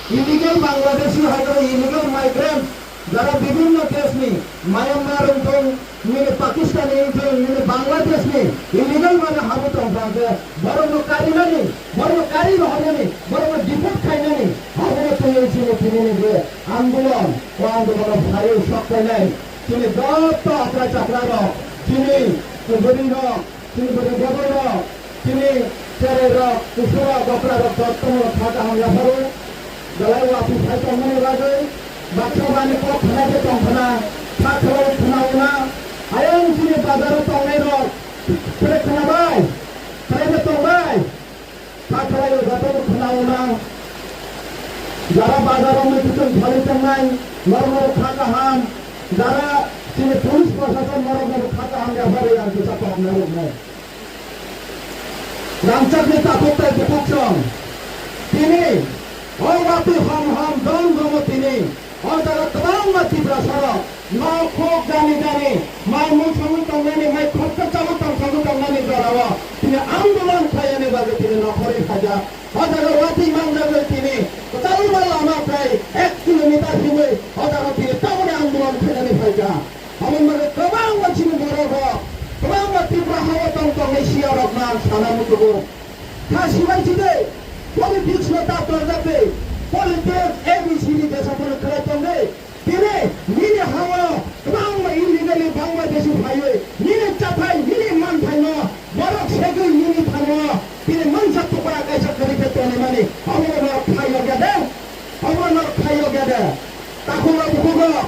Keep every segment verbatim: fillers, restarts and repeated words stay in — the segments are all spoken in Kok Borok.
Illegal Bangladeshi hai khe illegal migrant jara bibhinno deshni Myanmar wngthung, nini Pakistani wngthung, nini Bangladeshni illegal mane habu tongphang khe borokno karinani, borokno kari rohornani, borokno deport khainani, habuno twiwi chini tinini je andolon, o andolono phaiwi sok khainai chini joto okra chakrarok, chini bwrwirok, chini bwrwi bodolrok, chini chererok, kusurok, bokrarok jotono kha kaham yapharo. Belai watwi phai tongmani bagwi baksa bani kok khna khe tong khna, kha khwlai khna wngna. Ayang chini bazaro tongnairok, belai khna bai, belai khe tong bai. Kha khwlai jotono khna wngna. Jara bazaro muikwthwng khalwi tongnai, norok norok kha kaham. Jara chini police prosason norok norok kha kaham yapharo ang kisa tong narwknai. Rangchakni takhuk tei bukhuk song. Tini o watwi hom hom dom domo tini. O jaga kwbangma Tiprasarok nok huk gani gani mai mui songwi tongnani, mai khoroksa chawi tong songwi tongnani jorao tini andolon khlainani bagwi tini nokhorwi phaijak. O jaga watwi manjagwi tini kwchangma lama tei ek kilometer himwi o jaga tini tamoni andolon khlainani phaijak. Aboni bagwi kwbangma chini borok rok, kwbangma Tripura hao tong tongnai siya rok no ang sana muchungo. Kha sibai si de, politics no ta torjak de, politics A B C D jesa phano khlai tong de. Tini nini hao kwbangma illegally Bangladeshi phaiwi nini chathai, nini manthai no borok segwi nini thango tini mansa tukra kaisa kwrwi khe tonwi mani. Obo no norok khai yokya de, obo no norok khai yokya de. Takhuk rok bukhuk rok,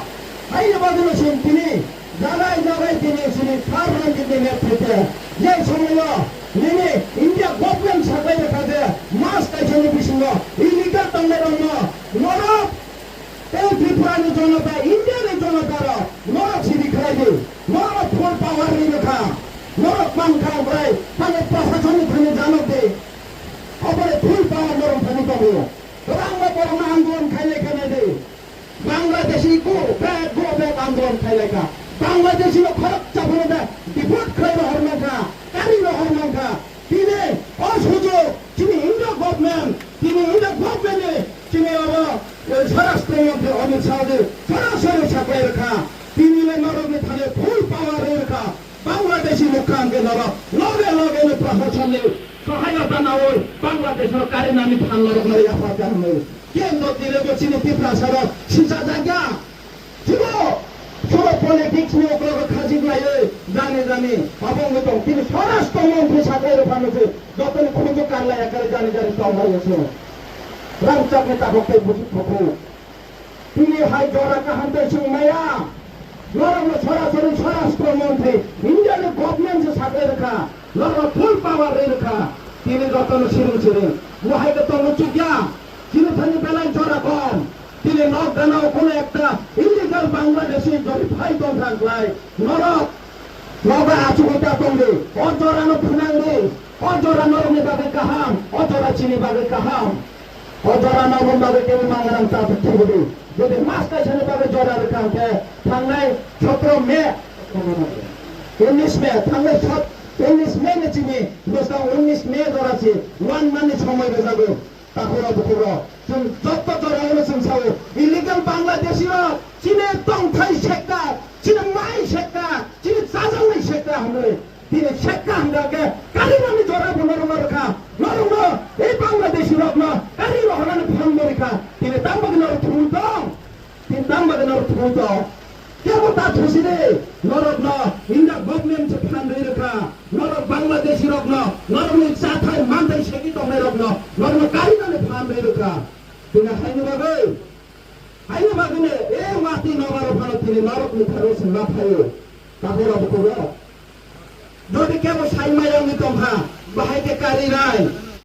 haini bagwi no chwng tini jagai jagai tini chini thar rangni netrite je somoyo nini India government saklai rwkha je mas kaisani bisingo illegal tongnairokno norok tei Tripurani jonota, Indiani jonota rok norok sidi khlai di, norok full power ri rwkha, norok mankha omorai thani prasasonni thani janok di, obore full power norok thani tongo, kwbangma borokno andolon khailai khe nai di. Bangladeshi go back, go back andolon khailai kha. Bangladeshi no khorok chaphano da deport khlai rohor mankha, kari rohor mankha. Tini o sujok chini India government, chini India government ni chini abo, eh, Swarashtra Mantri Amit Shah ji sorasori saklai rwkha. Tini le norok ni thani full power rwi rwkha. Bangladeshi mukha hwnkhe norok loge loge no prasasonni sohayota nawi Bangladesh no karinani phan norok no yapharkha hwnwi. Kendro tini bo chini Tiprasa rok sichajakya. Jibo puro politics ni okologo khajik laiwi jani jani abo wngwi tong. Tini Swarashtra Mantri saklai rok phano se jotoni khunju karlai akari jani jani tong lai se. Rangchakni takhuk tei buchuk thukhu. Tini hai jora kaham tei chwng maya. Norokno sorasori Swarashtra Mantri India ni government se saklai rwkha. Norokno full power rwi rwkha. Tini jotono siring siring. Bo hai khe tongo chukya. Chini thani belai jora kom. Tini nok gana o kono ekta illegal Bangladeshi jodi phai tong thang klai. Norok nogo achugwi ta tong di. O jora no phunang di. O jora norok ni bagwi kaham. O jora chini bagwi kaham. O jora no bumba bai tini mangrang ta thubudi. Jodi mas kaisa ni bagwi jora rwkha hwnkhe thangnai sotro May, unis May, thangnai sot-, unis May ni chini bwskang unis May jora si one month ni somoi rwjago. Takhuro bukhuro chwng jotto jora hino chwng sao illegal Bangladeshi rok chini tongthai sekka, chini mai sekka, chini chajaknai sekka hwnwi. Tini sekka hwnka khe karinani jora bo norokno rwkha. Norokno ei Bangladeshi rokno kari rohornani phan bo rwkha. Tini tang bagwi norok thumwi tong. Tini tang bagwi norok thumwi tong. Kebo ta thusi di. Norokno India government se phan rwi rwkha. Norok Bangladeshi rokno, norokni chathai manthai segwi tongnai rokno, norokno karinani phan rwi rwkha. Tini haini bagwi Haini bagwino e watwi nokbar phano tini norokni thani swngna phaio. Takhuro bukhuro. Jodi kebo sai maya wngwi tongkha, bahai khe kari nai.